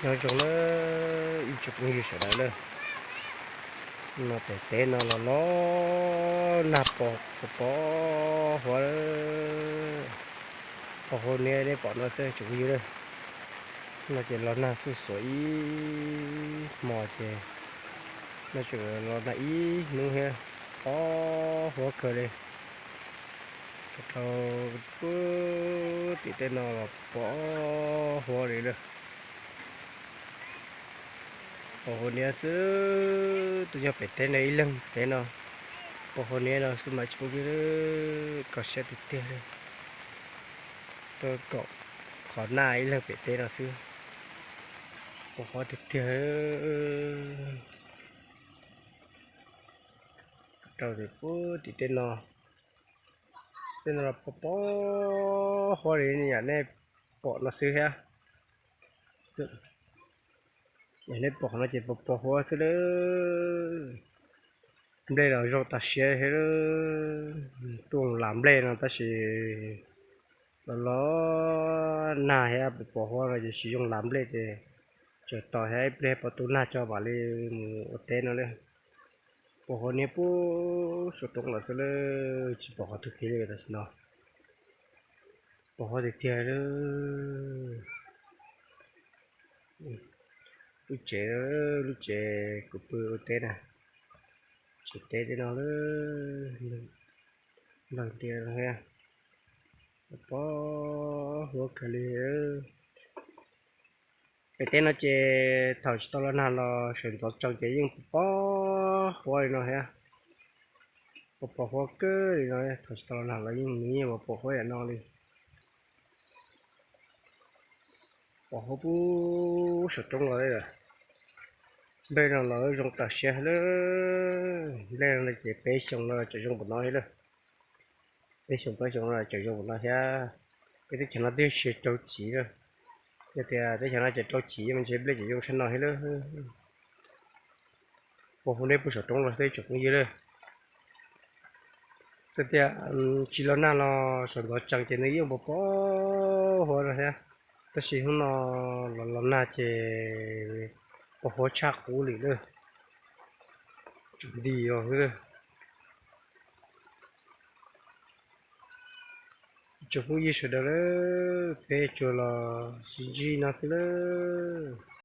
Nyob zoo na ib tsoom phooj ywg sawv daws na, no pem teb no los los nag pos pos huab lawm. Pos huab niab nej pom no xwb tsoom phooj ywg na. No ces los nag xuj xuav ib hmos ces no tseem los nag ib hnub thiab, pos huab kawg li. Rau puag tim tej no los pos huab li lawm. Pos huab niab xwb, tuaj nyob pem teb no ib leeg pem no, pos huab niab no xwb mas tsoom phooj ywg, kho siab tiag tiag li. Tuaj koom qhov nag ib leeg pem teb no xwb, pos huab tiag tiag. Rau puag tim tej no, tej no los pos pos huab li yam nej pom no xwb thiab. Yam nej pom no ces pos pos huab xwb lawm. Nplej los zoo tas siab thiab, tuaj lam nplej no tab sis los los nag thiab pos pos huab no ces tsis zoo lam nplej ces tseem tos thiab ib pliag pom tus nag tso mam li mus ua teb no lawm. Pos huab niab puag saum roob los xwb lawm, tsis pom qhov twg kiag li tam sim no. Pos huab tiag tiag. Lub tsev, lub tsev kuv pw ua teb na, tsev teb tej no lawm, npawg tiag thiab, pos huab kawg li. Pem teb no ces thaum tsis tau los nag los sawv ntxov tsees ces yeej pos huab li no thiab, pos pos huab kawg li no. Thaum tsis tau los nag los yeej nws yeej pos pos huab yam no li. Pos huab puag saum roob los li lawm. Nplej no los zoo tas siab lawm, nplej no ces peb xyoos no tseem zoo npaum no thiab lawm. Peb xyoos peb xyoos no tseem zoo npaum no thiab. Peb teb chaws no twb tsis rau txiv lawm, yog tias teb chaws no ces rau txiv mas ntshe nplej ces zoo tshaj no thiab lawm. Pos huab niab puag saum roob los xwb tsoom phooj ywg lawm. Txawm tias tsis los nag los sawv ntxov tsees ces nws yeej pos pos huab no thiab, tab sis hnub no los los nag ces pos huab tshaj qub li lawm. Tseem nti los xwb. Tsoom phooj ywg sawv daws lawm, peb tsuas los sib ntsib no xwb lawm.